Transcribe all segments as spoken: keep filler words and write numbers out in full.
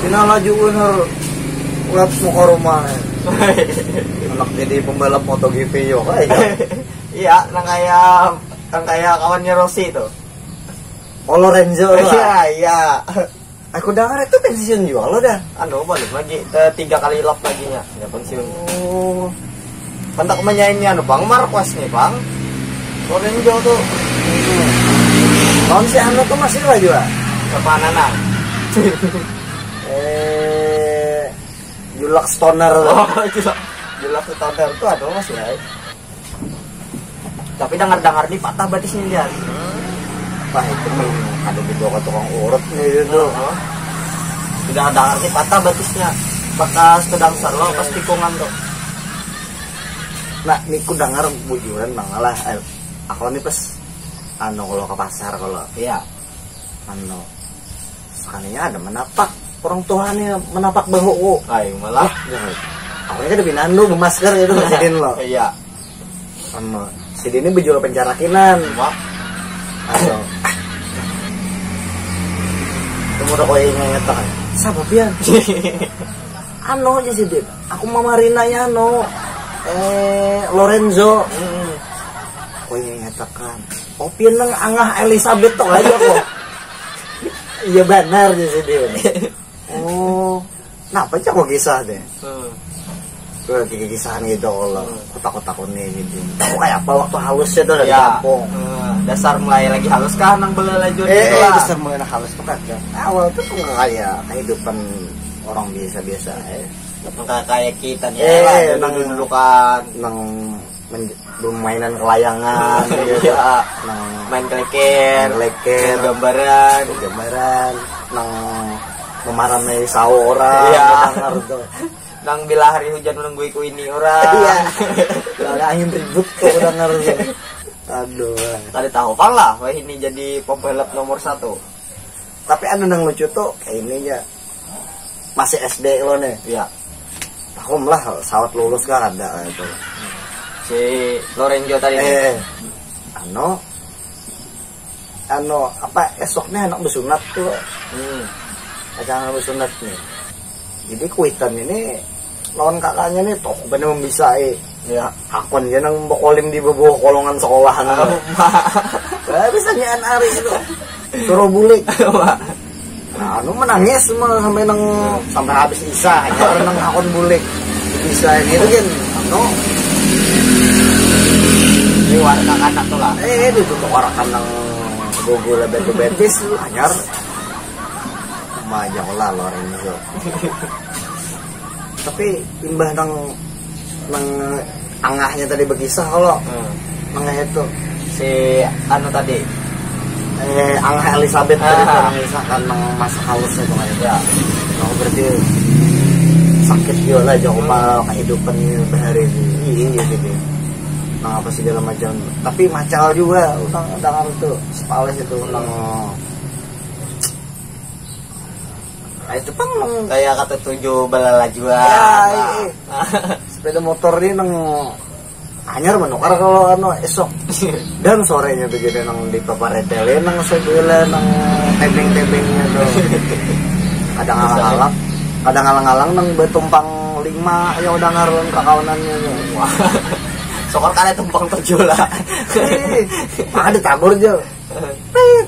Nah, lajuun har laps muka rumah. Anak jadi pembalap MotoGP yo, kayak gitu. Iya, nang kaya nang kaya kawannya Rossi tuh. Oh, Lorenzo lah. Iya, iya. Aku dengar itu pensiun juga lo dah. Anu, balik lagi ke tiga kali lap lagi nya, ya pensiun. Oh. Pentak menyainnya anu bang Marquez nih bang. Lorenzo tuh Tahun si anu tuh masih lah juga. Kepanana. Eh, Julak Stoner. Oh, gila. Jelas tuh tonton tuh ada masih ya. Tapi dengar-dengar nih patah batisnya dia. Wah, itu mah ada dibawa ke tukang urut nih itu. Heeh. Sudah dengar nih patah batisnya. Bekas pedang sarlo pas tikungan tuh. Nah, niku dengar bujuran bang lah. Eh, aku nih pas anu kalau ke pasar kalau Iya. anu sekalinya ada menapak orang tua nih menapak bahuku. Ayo malah. Jangan. Aku ini kan ada binandu bemasker itu sidin lo. Iya. Anu, sidin ini berjual pencarakinan. Mak. Anu. Kamu udah kau ingat kan? Siapa pian? Anu aja sidin. Aku mamarinanya anu. Eh, Lorenzo. Hmm. Kau yang ngatakan. Oh, pian nang angah Elizabeth tuh aja kok. Iya benar aja sidin. Oh, kenapa aja kok kisah deh? Hmm. Gue lagi kisahan gitu kalau aku takut takut nih gitu. Aku kayak apa waktu halusnya tuh dari Ya. Kampung. Eh, dasar mulai lagi halus kan nang bela laju Eh, itu eh, lah. Besar mulai halus tuh kan. Awal tuh kayak kehidupan orang biasa-biasa. Eh. Nang kayak kita nih Eh, lah, nang- dulu kan Nang men- bermainan kelayangan gitu. Iya. Nang Main kelekir, Main kelekir. Main gambaran, Gambaran, nang memaramai sawo orang Iya. Dengar tuh. Nang bila hari hujan menunggu iku ini orang. Iya. Ada angin ribut kok udah ngerti. Aduh. Kada tahu pang lah, wah ini jadi pembalap nomor satu. Tapi ada nang lucu tuh kayak ini aja. Masih S D lo nih. Ya. Tahun lah sawat lulus kan ada itu. Si Lorenzo tadi nih. Eh, ano ano apa esoknya anak bersunat tuh. Hmm. Acara bersunat nih. Jadi kuitan ini lawan kakaknya nih toh bener membisai. Ya. Hakon aja nang bekolim di bawah kolongan sekolahan. Ah, Wah, bisa nyaan ari itu. Suruh bulik. Wah. Nah, anu menangis semua sampai nang sampai habis isa aja nang hakon bulik. Bisa gitu kan. Anu Ini warga kanak tuh lah. Eh, itu tuh orang nang gugu lah betis betis lu anyar. Mah aja lah Lorenzo. Tapi imbah nang nang angahnya tadi berkisah kalau Hmm. nang itu Si anu tadi. eh angah Elizabeth tadi Ah. Kalau misalkan nang masa halus itu kan Ya. Nah, berarti sakit juga lah jauh mah kehidupan ini bahari ini. Iya iya gitu. Nah, apa segala macam. Tapi macal juga utang dengar tuh sepales itu utang. Nah, itu pang nang Kayak kata tujuh belalajuan. Ya, Nah. Iya. Sepeda motor ini nang anyar menukar kalau anu esok dan sorenya tuh jadi nang di paparetelin nang segala nang tebeng-tebengnya tuh kadang alang-alang kadang alang-alang nang bertumpang lima ya udah ngarun kakawanannya tuh Wah. Sokor kada tumpang tujuh lah. Ih, ada tabur aja Prit.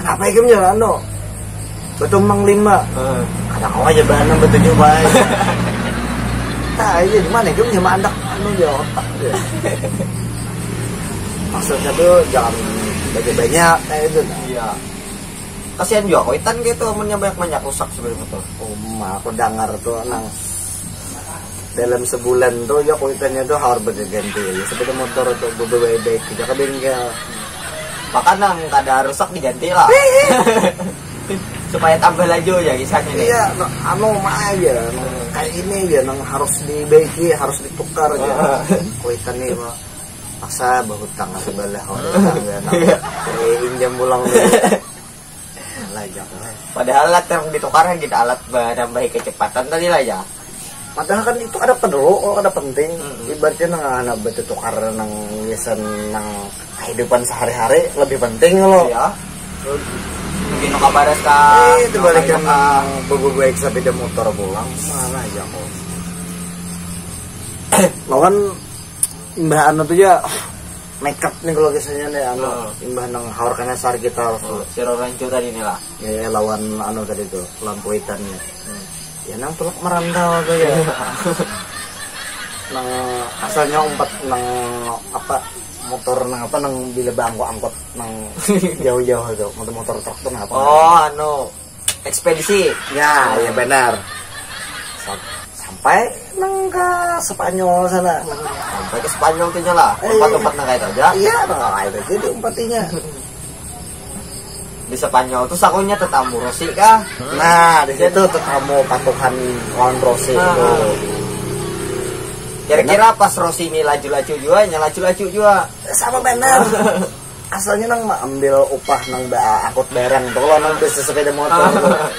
Kenapa ikam jalan no? Betumpang lima. Eh, Ada kau aja bahan nang betujuh baik. Nah, iya gimana ikam sama anak anu ya otak dia. Maksudnya tuh jangan banyak-banyak kayak itu. Nah. Iya. Kasihan juga kuitan gitu amunnya banyak-banyak rusak sebenarnya tuh. Oh, ma, aku dengar tuh nang dalam sebulan tuh ya kuitannya tuh harus berganti ya. Sepeda motor tuh baik-baik aja ke bengkel. Bahkan nang kada rusak diganti lah. Supaya tambah laju ya kisahnya nih. Iya, no, anu mah aja, no, kayak ini aja, nang harus dibaiki, harus ditukar aja. Kuitan nih, Pak. Paksa berhutang ke sebelah orang tetangga, nang eh, injam pulang dulu. Lah, jangan. Padahal alat yang ditukar kan gitu alat menambahi kecepatan tadi lah ya. Padahal kan itu ada perlu, kalau ada penting. Mm-mm. Ibaratnya nang anak bertukar nang biasa nang kehidupan sehari-hari lebih penting loh. Iya. Pino kabaras ka. Eh, itu balik kan beberapa sepeda motor pulang. Mana aja kok. Lawan imbah anu tuh ya, nekat nih kalau kisahnya nih, anu, oh, imbah nang haur kena sar kita. Oh, si Rorancu tadi nih lah. Ya, lawan anu tadi tuh, lampu hitamnya. Hmm. Ya nang tulak merantau tuh ya. Nang asalnya umpat nang apa, motor nang apa, nang bila bangku angkot nang jauh-jauh tuh, motor-motor truk tuh nang apa? Oh, anu, ekspedisi. Ya, ya benar. Sampai nang ke Spanyol sana. Sampai ke Spanyol tuh lah. Empat-empat nang kayak aja. Iya, nang kayak itu jadi empatinya. Di Spanyol tuh sakunya tetamu Rosi kah? Nah, di situ tetamu patuhan kawan Rosi itu. Kira-kira pas Rosi ini laju-laju juga, nya laju-laju juga. Sama benar. Asalnya nang ambil upah nang ba akut barang tuh kalau nang bisnis sepeda motor.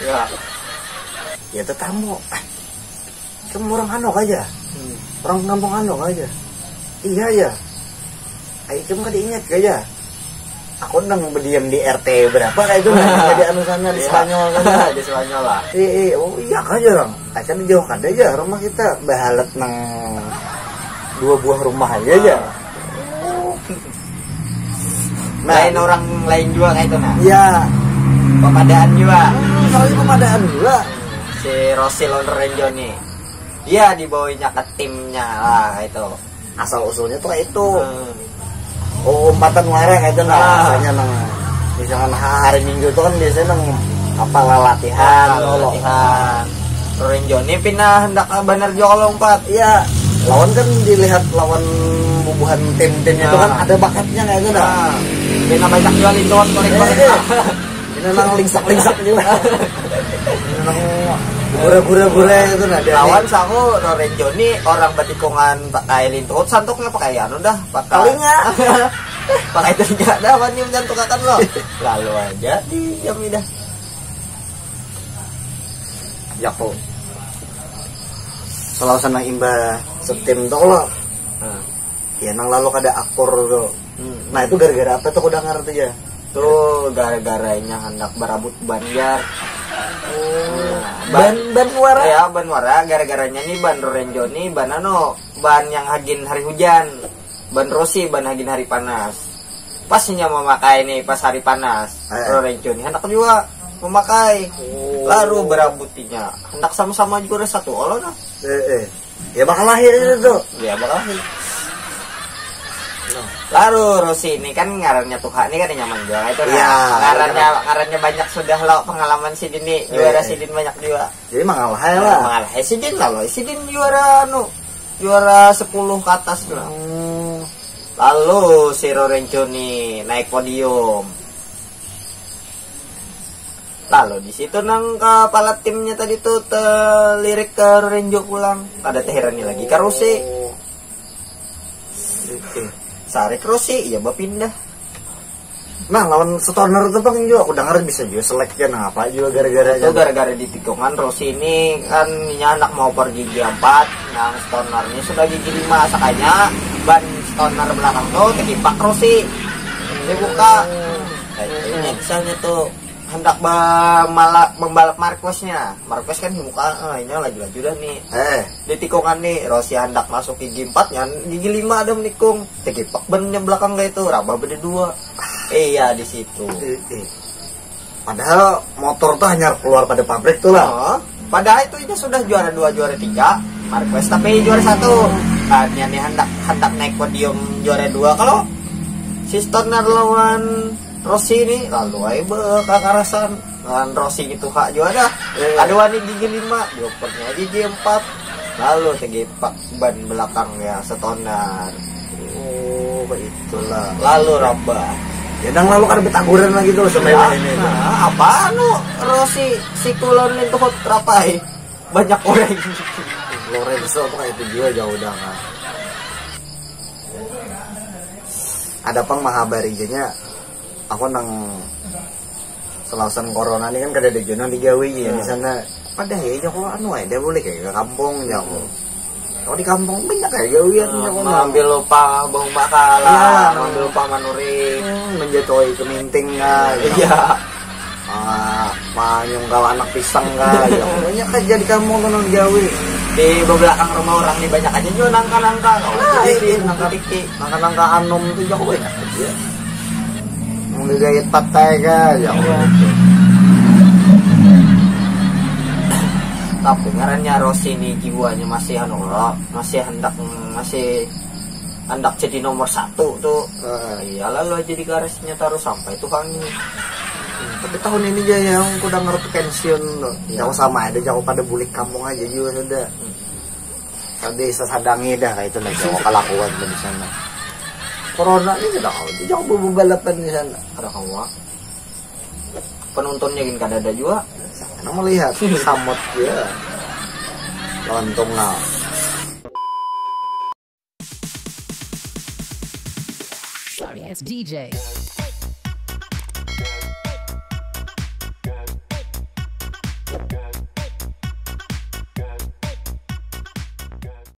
Ya. Ya tetamu. Cuma orang Handok aja. Hmm. Orang kampung Handok aja. Iya ya. Ayo cuma kada ingat aja. Aku nang berdiam di R T berapa kayak itu nang di anu sana di Spanyol kan. Di Spanyol lah. Iya, iya, oh iya aja orang. Aja jauh kada aja rumah kita bahalat nang dua buah rumah aja aja. Nah, lain orang lain juga kayak itu nah. Iya. Pemadaan juga. Hmm, soalnya pemadaan juga. Si Rosil Renjo nih. Iya, dibawanya ke timnya lah itu. Asal usulnya tuh kayak itu. Hmm. Oh, umpatan wara kayak itu nah. Ah. Misalnya nang misalkan hari Minggu itu kan biasanya nang apa latihan, ah, latihan. Rorenjo ini pindah hendak benar juga kalau umpat. Iya, lawan kan dilihat lawan bubuhan tim-tim itu kan ada bakatnya kayak itu nah. Pindah banyak juga lintuan korek-korek. Eh, eh. Ini nang lingsak-lingsak juga. Ini nang gura-gura-gura itu nah. Lawan saku Rorenjo ni orang batikungan pakai lintuhut santuknya pakai anu dah, pakai telinga. Pakai telinga dah wani menyantukakan lo. Lalu aja di jam dah. Jaku. Selalu senang imbah setim tuh lo. Hmm. Ya nang lalu kada akur tuh. Hmm. Nah itu gara-gara apa tuh aku dengar tuh ya? Tuh gara-garanya hendak berabut ban jar. Oh. Nah, ban ban wara. Ya ban wara gara-garanya nih ban Rorenjo nih ban anu ban yang hagin hari hujan. Ban Rosi ban hagin hari panas. Pas inya memakai nih pas hari panas. Eh. Rorenjo nih hendak juga memakai. Oh. Lalu berabutinya hendak sama-sama juga satu olo nah. Eh, eh. Ya bakal lahir itu tuh. Ya bakal lahir. Lalu Rosi ini kan ngarannya tuha ini kan nyaman juga itu nah. Ya, ngarannya ngarannya banyak sudah lo pengalaman sidin nih juara sidin banyak juga. Jadi mangalah ya lah. Mangalah sidin lah lo sidin juara anu juara sepuluh ke atas lah. Hmm. Lalu si Rorenco nih naik podium. Lalu di situ nang kepala timnya tadi tuh telirik ke Renjo pulang. Kada tehirani lagi ke Rosi. Sarik Rosi, iya bapindah. Nah, lawan Stoner tuh bang juga aku dengar bisa juga selek ya nah apa juga gara-gara itu gara-gara di tikungan Rosi ini kan inya anak mau pergi gigi empat, nah Stoner ini sudah gigi lima sakanya ban Stoner belakang tuh tegipak Rosi dibuka. Nah, ini misalnya tuh hendak ba- mala- membalap Marqueznya. Marquez kan muka eh, ini laju-laju dah nih. Eh, di tikungan nih Rossi hendak masuk gigi empat nya gigi lima ada menikung. Tegipak ban nya belakang kayak itu, rabah beda dua. Iya di situ. Eh, eh. Padahal motor tuh hanya keluar pada pabrik tuh lah. Oh, padahal itu itu sudah juara dua juara tiga Marquez tapi juara satu. Nah, nya nih hendak hendak naik podium juara dua kalau si Stoner lawan Rossi ini lalu aja be kakarasan dengan Rossi gitu kak juga dah. Ada wani gigi lima, diopernya gigi empat, lalu tegepak ban belakangnya Stoner. Oh, begitulah. Lalu rambah. Ya nang lalu kada betaguran lagi tuh sampai ya, ini. Nah, apa anu Rossi si kulon itu rapai banyak orang. Lorenzo tuh kayak itu juga jauh dah kan. Ada pang mahabar ijanya aku nang selausan corona ini kan kada ada jurnal digawi ya di sana. Pada ya aja kok anu aja boleh kayak ke kampung ya aku. Kalau di kampung banyak kayak gawian ya aku ngambil lupa bau bakala, ngambil lupa manuring, hmm, menjatuhi keminting ya. Iya. Ah, Manyungkal anak pisang kah ya. Banyak aja di kampung tuh nang gawe. Di belakang rumah orang nih banyak aja juga nangka-nangka. Kalau Nah, di sini itu. Nangka tiki, nangka-nangka anom tuh jauh banyak aja. Menggigit patai kah ya. Iya. Tapi ngarannya Rosi ini jiwanya masih anu loh, masih hendak masih hendak jadi nomor satu tuh. Heeh. Iya lalu aja di garasinya taruh sampai tuh kami. Tapi tahun ini aja yang aku dengar tuh pensiun tuh. Iya. Jauh sama ada jauh pada bulik kampung aja juga sudah. Tadi sesadangi dah kayak itu dah jauh kelakuan tuh di sana. Corona ini sudah kau jauh bebalapan di sana. Ada kawa. Penontonnya gini kada ada juga. Karena melihat samot dia. Lawan tunggal. Sorry, it's D J.